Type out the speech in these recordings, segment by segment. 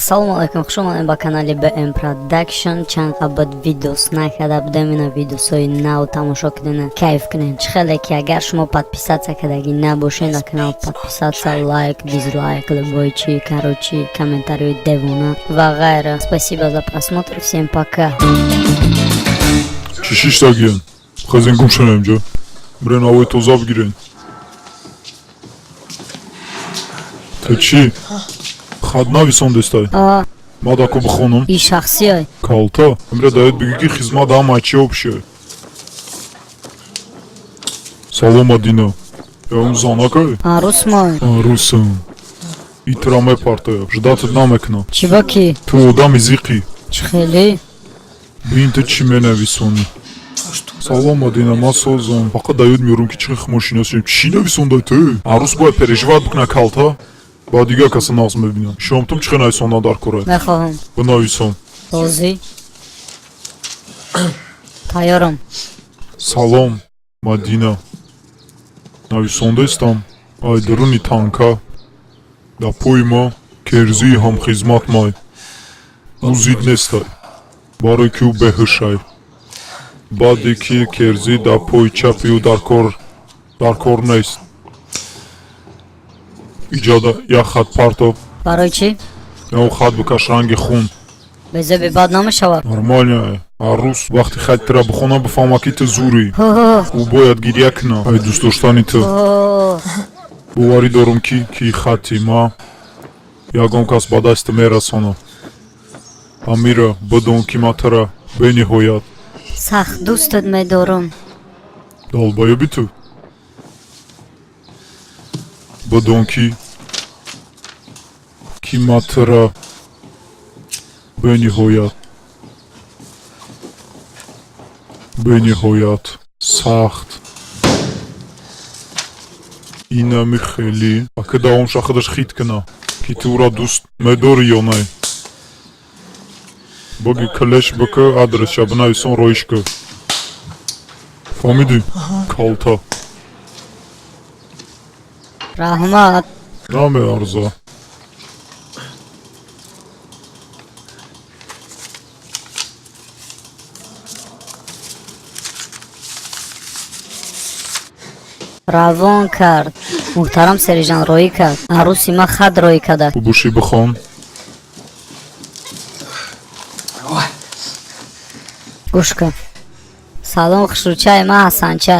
Ассалому алайкум, хуш омадем ба канали BM Production. Чанд қабат видос накарда будем, ина видосҳои нав тамошо кунен, кайф кунен. Чӣ хеле ки агар шумо подписаться кардагӣ набошед на канал, подписаться, лайк, дизлайк, любой чи, короче, комментарии девона ва ғайра. Спасибо за просмотр, всем пока. Чӣ шиштагиян? Хезен, гум шунем ҷо. Бирен, ҳавои тоза бигирен. Ту чӣ? Хат нависондестай? А, Мадако бихонам. и шахсиай. Калта. Амира даёд бигӣ, ки хизмат ҳама чи общее. Салом, Мадина. Я он занакай? Арӯс мой. Арӯсам. Итра мепартоя. Ждать ат намекунам. Чӣ ба ки? Ту одами зиқӣ. Чӣ хеле? Бин, ту чӣ менависонӣ? Салом, Мадина, ман созам. Фақат даёд меёрам, ки чӣ хмошиносем. Чӣ нависондай ту? Арӯс бояд переживать бикунад, калта. Ба дигар каса нағз мебинам. Шомтум чӣ хел нависондан дар кора? Мехоҳам. Бинависон. Розӣ? Тайёрам. Салом, Мадина. Нависондаистам. Ай дуруни танка. Дар пои ма керзии ҳамхизмат май. Ӯ зид нестай. Барое ки ӯ беҳушай. Баъде ки керзӣ дар пои чапи ӯ дар кор нест. Иҷода як хат партоб. Барои чӣ? Ё хат бикаш ранги хун. Безеби бад намешавад. Нормально. Арӯс вақти хат тира бихона, бифаҳма, ки ту зурӣ. Ҳо, Ӯ бояд гиря кунад. Ай дӯст доштани ту. ҳо. Боварӣ дорам, ки хати ма ягон кас ба дасти мерасонад. Амира, бидон, ки ман тура бениҳоят Сахт дӯстат медорам. Долбоёби ту. Бидон, ки ман тура бениҳоят сахт инами хеле ака давомша худаш хит куна, ки ту ӯра дӯст медорӣ ё не. Боги клеш бикӯ, адресша бинависон, роиш кӯ. Фаҳмидӣ, калта? Раҳмат. Намеарза. Равон кард. Муҳтарам сержант роӣ кард. Арӯси ман хат роӣ карда. Буши, бихон. Гӯш кун. Салом, хушрӯчаи ман Ҳасанча.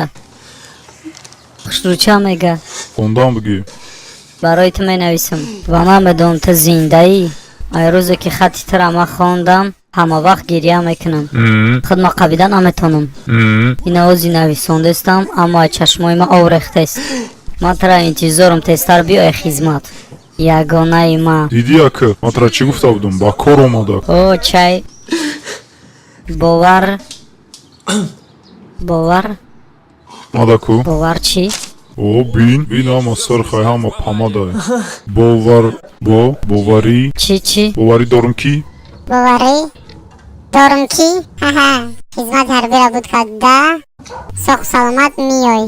Хушрӯча мега. Хондам бигӣ. Барои ту менависам ва ман медонам, ту зиндаӣ. Ай рӯзе ки хати тура ман хондам, ҳама вақт гиря мекунам. Худма қабида наметонам. Ина ози нависондестам, аммо аз чашмои ман об рехтест. Ман тура интизорам, тезтар биёй хизмат. Ягонаи ман. Дидӣ, ака, ман тура чӣ гуфта будам? Ба кор омада. О, чай. Бовар. Бовар. Мадаку. Бовар чӣ? О, бин, бин, ҳама сирхай, ҳама памадай. Бовар, бо боварӣ. Чӣ чӣ? Боварӣ дорам, ки Боварӣ дорам, ки ҳаҳа хизмати ҳарбиро буд карда, соғ саломат меёй.